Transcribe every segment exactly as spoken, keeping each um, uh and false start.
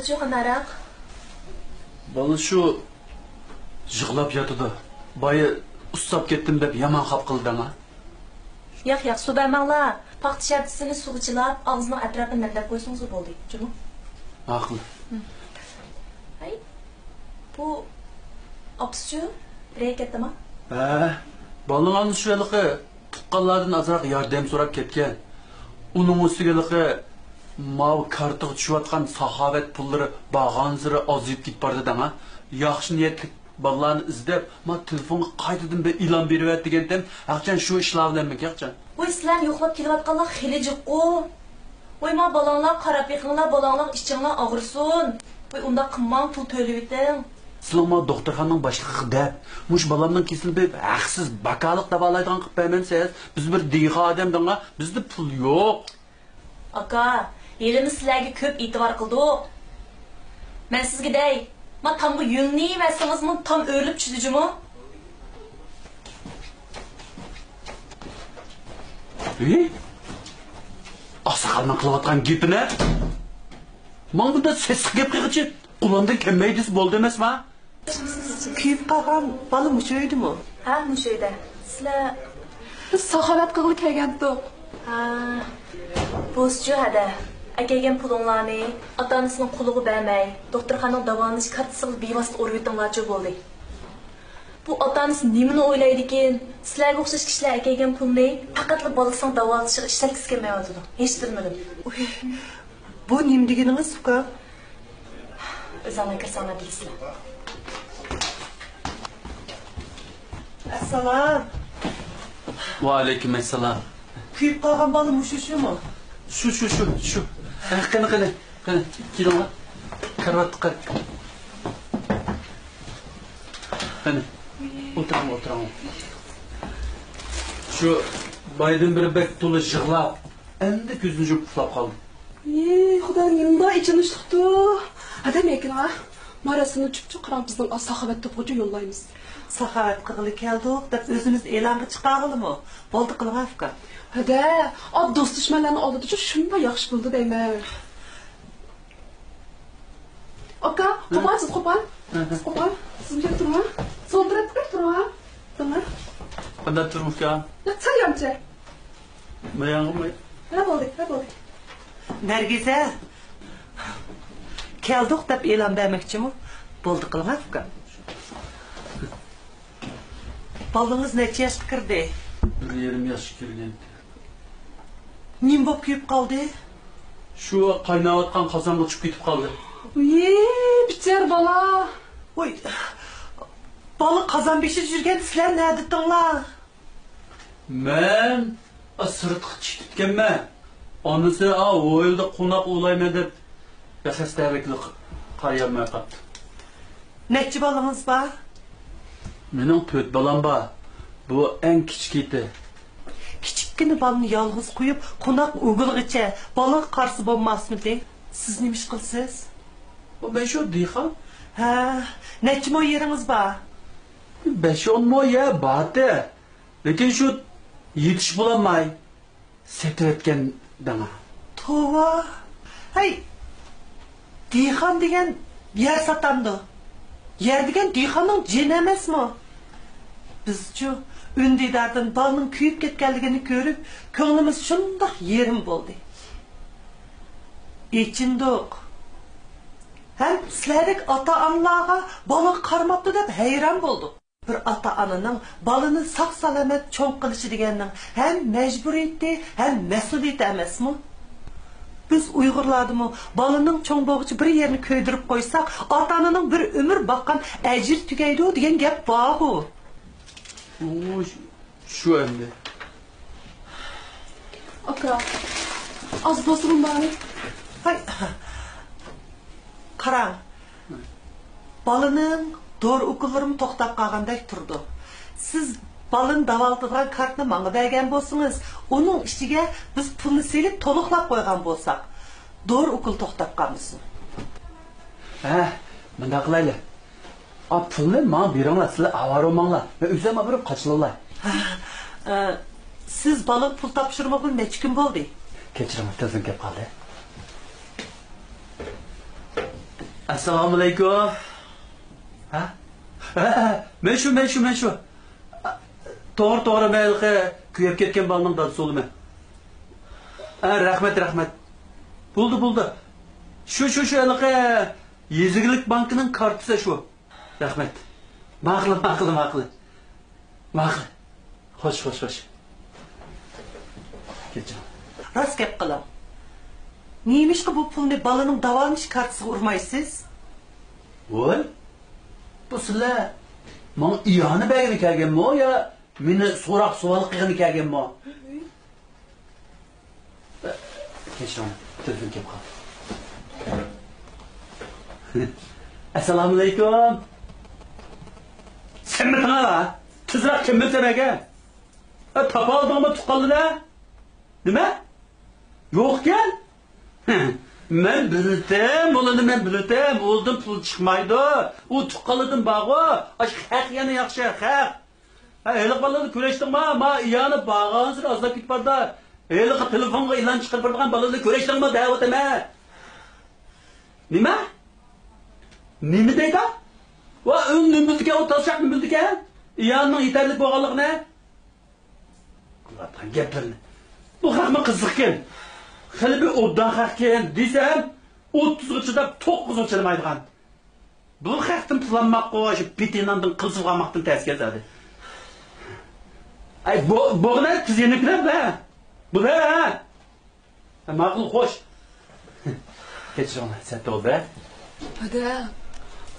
چۇ قانداقراق؟ بالا شۇ يىغلاپ ياتىدۇ. بايا ئۇسساپ كەتتىم دەپ يامان خاپا قىلدى دەڭا. ياق، ياق، سۇ بەرمەڭلار. پاختا شەپىسىنى سۇغا چىلاپ، ئاغزىنىڭ ئەتراپىنى نەمدەپ قويسىڭىزلا بولدى، جۇمۇ. ماقۇل. ھەي، بۇ ئاپىسىچۇ؟ بىرەيگە كەتتىما؟ ھە، بالىنىڭ ئانىسى شۇ ھېلىقى تۇغقانلاردىن ئازراق ياردەم سوراپ كەتكەن. ئۇنىڭ ئۈستىگە ھېلىقى ماۋۇ كارتىغا چۈشۈۋاتقان ساخاۋەت پۇللىرى بارغانسېرى ئازىيىپ كېتىپ بارىدۇ دەڭا. ياخشى نىيەتلىك بالىلارنى ئىزدەپ، ما تېلېفونغا قايتىدىن بىر ئېلان بېرىۋەت دېگەنتىم، ھەقچان شۇ ئىشلار بىلەنمىكىن ھەقچان. ۋاي، سىلەرنى يوقلاپ كېلىۋاتقانلار خېلى جىققۇ. ۋاي، ما بالاڭلار قاراپ بېقىڭلار، بالاڭلار ئىچىڭلار ئاغرىسۇن. ۋاي، ئۇنداق قىلماڭ، پۇل تۆلىۋېتىڭ. سىلەر ما دوختۇرخانىنىڭ باشلىقىغا دەپ، مۇشۇ بالامنىڭ كېسىلىنى بىر ھەقسىز باكالىق داۋالايدىغان قىلىپ بەرمەمسىز؟ بىز بىر دېھقان ئادەم دەڭا، بىزدە پۇل يوق. ئاكا، ھېلىمۇ سىلەرگە كۆپ ئېتىبار قىلدۇق. مەن سىزگە دەي، ما تامغا يۆلىنىۋەرسىڭىزمۇ تام ئۆرۈلۈپ چۈشىدۇ جۇمۇ. ھېي! ئاقساقالنىڭ قىلىۋاتقان گېپىنى. ماڭا بۇنداق سېسىق گەپ قىلغۇچى قولۇمدىن كەلمەيدۇ دېسە بولدى ئەمەسما؟ كۆيۈپ قالغان بالا مۇشۇ ئۆيدىمۇ؟ ھە، مۇشۇ ئۆيدە. سىلەر؟ بىز ساخاۋەت قىلغىلى كەلگەنتۇق. ھە، بولسىچۇ ھەدە. ئەكەلگەن پۇلۇڭلارنى ئاتا-ئانىسىنىڭ قولىغا بەرمەي، دوختۇرخانىنىڭ داۋالىنىش كارتىسىغا بىۋاسىتە ئۇرۇۋېتىڭلارچۇ بولدى. بۇ ئاتا-ئانىسى نېمىنى ئويلايدىكىن؟ سىلەرگە ئوخشاش كىشىلەر ئەكەلگەن پۇلنى پەقەتلا بالىسىنىڭ داۋالىتىشىغا ئىشلەتكۈسى كەلمەيۋاتىدۇ. ھېچ بىلمىدىم. بۇ نېمە دېگىنىڭىز، ئۇكا؟ ئۆزۈڭلار كىرسەڭلار بىلىسىلەر. ئەسسالام. ۋەئەلەيكۇم ئەسسالام. كۆيۈپ قالغان بالا مۇشۇ شۇمۇ؟ شۇ، شۇ، شۇ، شۇ. ھە، قېنى، قېنى، قېنى، كېلىڭلار. كارىۋاتقا قېنى. قېنى، ئولتۇرۇڭ، ئولتۇرۇڭ. شۇ بايدىن بېرى بەك تولا يىغلاپ، ئەمدى كۆزىنى يۇمۇپ ئۇخلاپ قالدى. ئى، خۇدايىم، نېمانداق ئېچىنىشلىقتۇ. ئادەم ئەكىلىڭ، ھە؟ ماراسىمنى چۈپچۈپ قاراڭ، بىزنىڭ ساخاۋەت توپىغىچە يوللايمىز. ساخاۋەت قىلغىلى كەلدۇق دەپ ئۆزىمىزنى ئېلانغا چىقارغىلىمۇ؟ بولدى قىلىڭ ئۇكا. ھەدە، ئا، دوست-دۈشمەنلەرنىڭ ئالدىدىچۇ شۇنداق ياخشى بولىدۇ دەيمەن. ئاكا، قوپار، سىز قوپار. ھە، ھە. سىز قوپار. سىز بۇ يەردە تۇرۇڭ. سول تەرەپتە بىر تۇرۇڭ. تۇرۇڭ. قانداق تۇرۇڭ ئۇكا؟ يا، سەل يانچە. ماياڭغىمۇ؟ ھە، بولدى، ھە، بولدى. نەرگىزە، كەلدۇق دەپ ئېلان بەرمەكچىمۇ؟ بولدى قىلىڭ ئۇكا. بالىڭىز نەچچە ياشقا كىردى؟ بىر يېرىم ياشقا كىرگەن. نېمە بولۇپ كۆيۈپ قالدى؟ شۇ قايناۋاتقان قازانغا چۈشۈپ كېتىپ قالدى. ۋىي، بىچارە بالا. ۋوي، بالا قازان بېشىدا يۈرگەن سىلەر نەدىتىڭلار؟ مەن، ئا، سىرتقا چىقىپتىكەنمەن. ئانىسى، ئا، ھويلىدا قوناق ئوۋلايمەن دەپ، بەخەستەلىكلا قارىيالماي قاپتۇ. نەچچە بالىڭىز بار؟ مېنىڭ تۆت بالام بار. بۇ ئەڭ كىچىكى. كىچىككىنە بالىنى يالغۇز قويۇپ، قوناق ئوۋلىغىچە بالىغا قارىسا بولماسمىدى؟ سىز نېمە ئىش قىلىسىز؟ ئۇ، مەن شۇ دېھقان. ھە، نەچچە مو يېرىڭىز بار؟ بەش-ئون مو يەر بارتى. لېكىن شۇ يېتىشىپ بولالماي سېتىۋەتكەن دەڭا. توۋا! ھەي، دېھقان دېگەن يەر ساتامدۇ؟ يەر دېگەن دېھقاننىڭ جېنى ئەمەسمۇ؟ بىزچۇ ئۈندىداردىن بالىنىڭ كۆيۈپ كەتكەنلىكىنى كۆرۈپ، كۆڭلىمىز شۇنداق يېرىم بولدى. ئېچىندۇق. ھەم سىلەردەك ئاتا-ئانىلارغا بالىغا قارىماپتۇ دەپ ھەيران بولدۇق. بىر ئاتا-ئانىنىڭ بالىنى ساق-سالامەت چوڭ قىلىشى دېگەننىڭ ھەم مەجبۇرىيىتى، ھەم مەسئۇلىيىتى ئەمەسمۇ؟ بىز ئۇيغۇرلاردىمۇ بالىنىڭ چوڭ بولغۇچە بىر يېرىنى كۆيدۈرۈپ قويساق، ئاتا-ئانىنىڭ بىر ئۆمۈر باققان ئەجرى تۈگەيدۇ دېگەن گەپ بارغۇ. ئۇ، شۇ ئەمدى. ئاكا، ئاز بولسىمۇ بار. ھاي. قاراڭ، بالىنىڭ دورا ئوكۇللىرىمۇ توختاپ قالغاندەك تۇرىدۇ. سىز بالىنى داۋالىتىدىغان كارتىنى ماڭا بەرگەن بولسىڭىز، ئۇنىڭ ئىچىگە بىز پۇلنى سېلىپ تولۇقلاپ قويغان بولساق، دورا ئوكۇل توختاپ قالمىسۇن. ھە، مۇنداق قىلايلى. ئا، پۇلنى ماڭا بېرىڭلار، سىلەر ئاۋارە بولماڭلار. مەن ئۆزۈم ئاپىرىپ قاچىلاۋالاي. ھە، ئە، سىز بالىغا پۇل تاپشۇرمىغىلى نەچچە كۈن بولدى؟ كەچۈرۈڭ، تېلېفون كېلىپ قالدى. ئەسسالامۇئەلەيكۇم. ھە؟ ھە، ھە، مەن شۇ، مەن شۇ، مەن شۇ. توغرا، توغرا، مەن ھېلىقى كۆيۈپ كەتكەن بالىنىڭ دادىسى بولىمەن. ھە، رەھمەت، رەھمەت. بولدى، بولدى. شۇ، شۇ، شۇ ھېلىقى يېزا ئىگىلىك بانكىنىڭ كارتىسى شۇ. رەھمەت. ماقۇل، ماقۇل، ماقۇل. ماقۇل. خوش، خوش، خوش. كەچۈرۈڭ. راست گەپ قىلىڭ. نېمىشقا بۇ پۇلنى بالىنىڭ داۋالىنىش كارتىسىغا ئۇرمايسىز؟ ۋوي، بۇ سىلەر ماڭا ئىئانە بەرگىلى كەلگەنمۇ يا مېنى سوراق سوئال قىلغىلى كەلگەنمۇ؟ كەچۈرۈڭ، تېلېفون كېلىپ قالدى. ئەسسالامۇئەلەيكۇم. سەنمىتىڭ ھا؟ تېزراق كەلمىسەم ئەگەر. ھە، تاپالدىڭمۇ تۇغقانلىرى؟ نېمە؟ يوقكەن؟ مەن بىلدىم، ئۇلارنى مەن بىلدىم. ئۇلدىن پۇل چىقمايدۇ. ئۇ تۇغقانلىرىدىن بارغۇ. ئاشۇ خەق يەنە ياخشى، خەق. ھە، ھېلىقى بالىلارنى كۆرۈشتۈڭما؟ ما ئىئانە بارغانسېرى ئازلاپ كېتىپ باردا. ھېلىقى تېلېفونغا ئېلان چىقىرىپ بېرىدىغان بالىلارنى كۆرۈشتۈڭما دەۋاتىمەن. نېمە؟ نېمە دەيدۇ؟ ۋا، ئۇ نېمە بىلىدىكەن، ئۇ تاشلاق نېمە بىلىدىكەن؟ ئىئانىنىڭ يېتەرلىك بولغانلىقىنى. قىلىۋاتقان گەپلىرىنى. بۇ خەقمۇ قىزىقكەن. خېلى بىر ئوبدان خەقكەن دېسەم، ئوتتۇزغا چىداپ، توققۇزغا چىدىمايدىغان. بۇ خەقتىن پۇل ئالماققۇ، شۇ پېتى ناندىن قىلچىلىق ئالماقتىن تەس كەلدى. ئاي، بو-، بوغىنە تىز يېنىكلەپ، ھە؟ بۇ، ھە؟ ھە، ماقۇل، خوش. كەچۈرۈڭلار، سەت بولدى. ھەدە،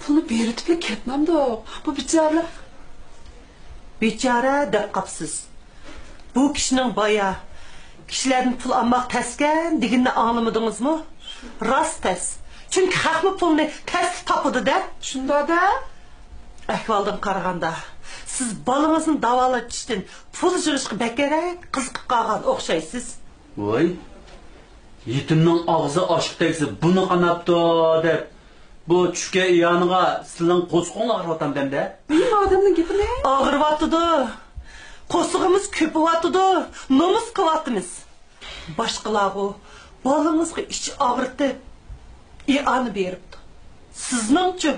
پۇلنى بېرىۋېتىپلا كەتمەمدۇق. بۇ بىچارىلەر. بىچارە دەپ قاپسىز. بۇ كىشىنىڭ بايا كىشىلەردىن پۇل ئالماق تەسكەن دېگىنىنى ئاڭلىمىدىڭىزمۇ؟ راست تەس. چۈنكى خەقمۇ پۇلنى تەستە تاپىدۇ-دە. شۇنداق-دە. ئەھۋالدىن قارىغاندا، سىز بالىڭىزنى داۋالىتىشتىن پۇل يىغىشقا بەكرەك قىزىقىپ قالغان ئوخشايسىز. ۋوي، يېتىمنىڭ ئاغزى ئاشقا تەگسە، بۇنى قاناپتۇ دەپ، بۇ چۈشكەن ئىئانىغا سىلىڭ قورسىقىڭلار ئاغرىۋاتامدۇ ئەمدى؟ مېنىڭ ئادەمنىڭ گېپىنى. ئاغرىۋاتىدۇ. قورسىقىمىز كۆپۈۋاتىدۇ. نومۇس قىلىۋاتىمىز. باشقىلارغۇ بالىڭىزغا ئىچ ئاغرىتىپ، ئىئانە بېرىپتۇ. سىزنىڭچۇ؟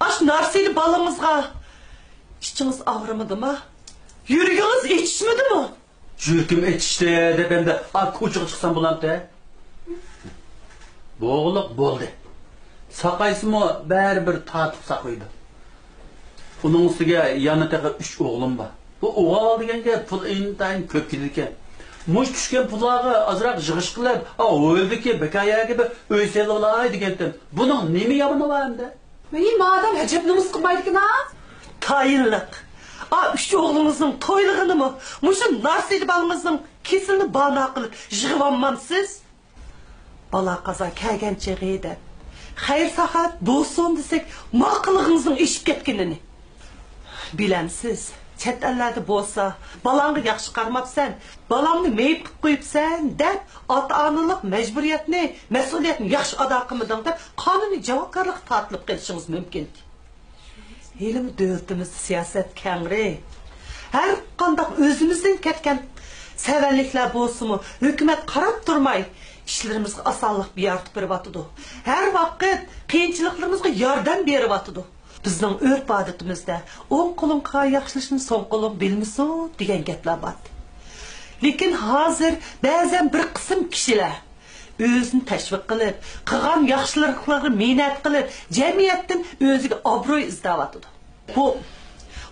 ئاش نارسىلى بالىڭىزغا ئىچىڭىز ئاغرىمىدىما؟ يۈرىكىڭىز ئېچىشمىدىمۇ؟ يۈرىكىم ئېچىشتى دەپ ئەمدى ئا كوچىغا چىقسام بولامتى؟ بولغۇلۇق بولدى. ساقايسىمۇ بەرىبىر تارتىپ ساقايدۇ. ئۇنىڭ ئۈستىگە يەنە تېخى ئۈچ ئوغلۇم بار. بۇ ئوغۇل دېگەنگە پۇل ئىنتايىن كۆپ كېتىدىكەن. مۇشۇ چۈشكەن پۇللارغا ئازراق يىغىش قىلىپ، ئا، ھويلىدىكى بىكار يەرگە بىر ئۆي سېلىۋالاي دېگەنتىم. بۇنىڭ نېمە يامىنى بار ئەمدى؟ ۋەي، مادام ئەجەب نومۇس قىلمايدىكىنا. تايىنلىق. ئا، ئۈچ ئوغلىڭىزنىڭ تويلىغىنىمۇ مۇشۇ نارسىلى بالىڭىزنىڭ كېسىلىنى بانا قىلىپ يىغىۋالمامسىز؟ بالا قازا كەلگەن چېغى دەپ، خەير ساخاۋەت بولسۇن دېسەك، ماقۇللۇقىڭىزنىڭ ئېشىپ كەتكىنىنى. بىلەمسىز، چەت ئەللەردە بولسا، بالاڭغا ياخشى قارىماپسەن، بالاڭنى مېيىپ قىلىپ قويۇپسەن دەپ، ئاتا-ئانىلىق مەجبۇرىيەتنى، مەسئۇلىيەتنى ياخشى ئادا قىلمىدىڭ دەپ، قانۇنىي جاۋابكارلىققا تارتىلىپ قېلىشىڭىز مۇمكىن. ھېلىمۇ دۆلىتىمىزدە سىياسەت كەڭرى. ھەر قانداق ئۆزىمىزدىن كەتكەن سەۋەنلىكلەر بولسىمۇ، ھۆكۈمەت قاراپ تۇرماي ئىشلىرىمىزغا ئاسانلىق يارىتىپ بېرىۋاتىدۇ. ھەر ۋاقىت قىيىنچىلىقلىرىمىزغا ياردەم بېرىۋاتىدۇ. بىزنىڭ ئۆرپ-ئادىتىمىزدە ئوڭ قولۇڭ قىلغان ياخشىلىقنى سوڭ قولۇڭ بىلمىسۇن دېگەن گەپلەر بار. لېكىن ھازىر بەزەن بىر قىسىم كىشىلەر ئۆزىنى تەشۋىق قىلىپ، قىلغان ياخشىلىقلىرىغا مىننەت قىلىپ، جەمئىيەتتىن ئۆزىگە ئابروي ئىزدەۋاتىدۇ. بۇ،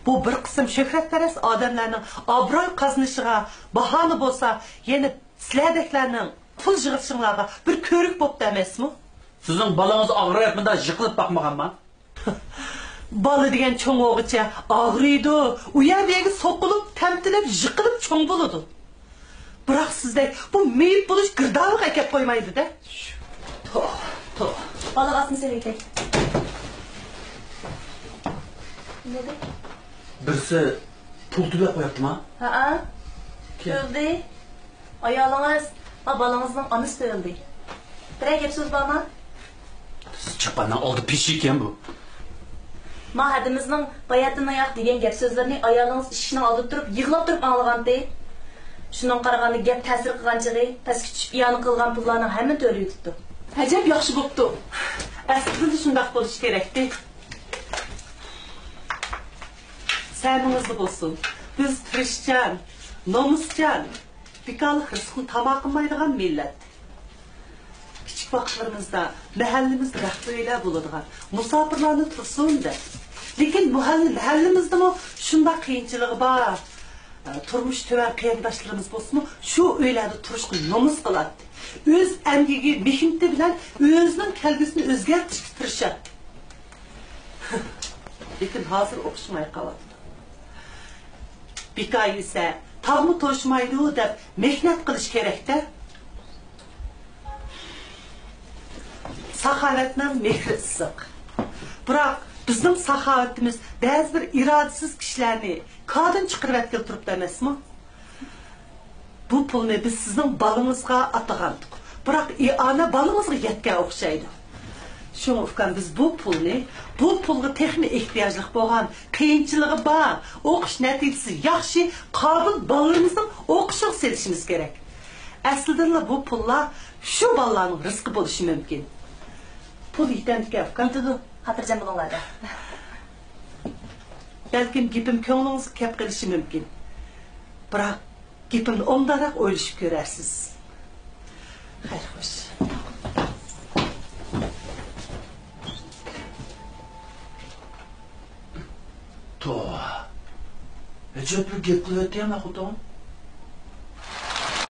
بۇ بىر قىسىم شۆھرەتپەرەس ئادەملەرنىڭ ئابروي قازىنىشىغا باھانە بولسا، يەنە سىلەردەكلەرنىڭ پۇل يىغىشىڭلارغا بىر كۆرۈك بوپتۇ ئەمەسمۇ؟ سىزنىڭ بالىڭىز ئاغرىپ مۇنداق يىقىلىپ باقمىغانما؟ بالا دېگەن چوڭ بولغۇچە ئاغرىيدۇ، ئۇ يەر بۇ يەرگە سوقۇلۇپ، تەمتىلەپ، يىقىلىپ چوڭ بولىدۇ. بىراق سىزدەك بۇ مېيىپ بولۇش گىردابىغا ئەكەپ قويمايدۇ-دە. توغرا، توغرا. بالىغا ئاسما سېلىۋېتەي. نېمە دېدى؟ بىرسى پۇل تۆلەپ قويۇپتىما؟ ھەئە. كىم؟ تۆلىدى. ئايالىڭىز، ھا، بالىڭىزنىڭ ئانىسى تۆلىدى. بىرەر گەپ سۆز بارمۇ؟ چاپاننىڭ ئالدى پېشى ئىكەن بۇ. ما ھەدىمىزنىڭ باياتىناياق دېگەن گەپ سۆزلىرىنى ئايالىڭىز ئىشىكنىڭ ئالدىدا تۇرۇپ يىغلاپ تۇرۇپ ئاڭلىغانتى. شۇنىڭغا قارىغاندا گەپ تەسىر قىلغان چېغى پەسكە چۈشۈپ ئىئانە قىلغان پۇللارنىڭ ھەممىنى تۆلىۋېتىپتۇ. ئەجەب ياخشى بوپتۇ. ئەسلىدىلا شۇنداق بولۇشى كېرەكتى. سەمىڭىزدە بولسۇن. بىز تىرىشچان، نومۇسچان، بىكارلىق رىزقىنى تاما قىلمايدىغان مىللەت. كىچىك ۋاقىتلىرىمىزدا مەھەللىمىزدە بەختلىك ئۆيلەر بولىدىغان، مۇساپىرلارنى تۇرسۇن دەپ. لېكىن مۇھەللە-، مەھەللىمىزدىمۇ شۇنداق قىيىنچىلىقى بار، تۇرمۇشى تۆۋەن قېرىنداشلىرىمىز بولسىمۇ، شۇ ئۆيلەردە تۇرۇشقا نومۇس قىلاتتى. ئۆز ئەمگىكى، مېھنىتى بىلەن ئۆزىنىڭ كەلگۈسىنى ئۆزگەرتىشكە تىرىشاتتى. لېكىن ھازىر ئوخشىماي قالاتتى. بىكار يېسە، تاغمۇ توشمايدۇ دەپ مېھنەت قىلىش كېرەك-دە. ساخاۋەتنىڭ مېھرى ئىسسىق. بىراق، بىزنىڭ ساخاۋىتىمىز بەزى بىر ئىرادىسىز كىشىلەرنى كاردىن چىقىرىۋەتكىلى تۇرۇپتۇ ئەمەسمۇ؟ بۇ پۇلنى بىز سىزنىڭ بالىڭىزغا ئاتىغانتۇق. بىراق، ئىئانە بالىڭىزغا يەتكەن ئوخشايدۇ. شۇڭا، ئۇكام، بىز بۇ پۇلنى، بۇ پۇلغا تېخىمۇ ئېھتىياجلىق بولغان، قىيىنچىلىقى بار، ئوقۇش نەتىجىسى ياخشى، قابىل بالىلىرىمىزنىڭ ئوقۇشىغا سېلىشىمىز كېرەك. ئەسلىدىنلا بۇ پۇللار شۇ بالىلارنىڭ رىزقى بولۇشى مۇمكىن. پۇل يېتەمدىكەن، ئۇكام؟ يېتىدۇ، خاتىرجەم بولۇڭلار. بەلكىم گېپىم كۆڭلىڭىزگە كەپ قېلىشى مۇمكىن. بىراق، گېپىمنى ئوبدانراق ئويلىشىپ كۆرەرسىز. خەير، خوش. توۋا. ئەجەبلا گەپ قىلىۋەتتى يا خوتۇن.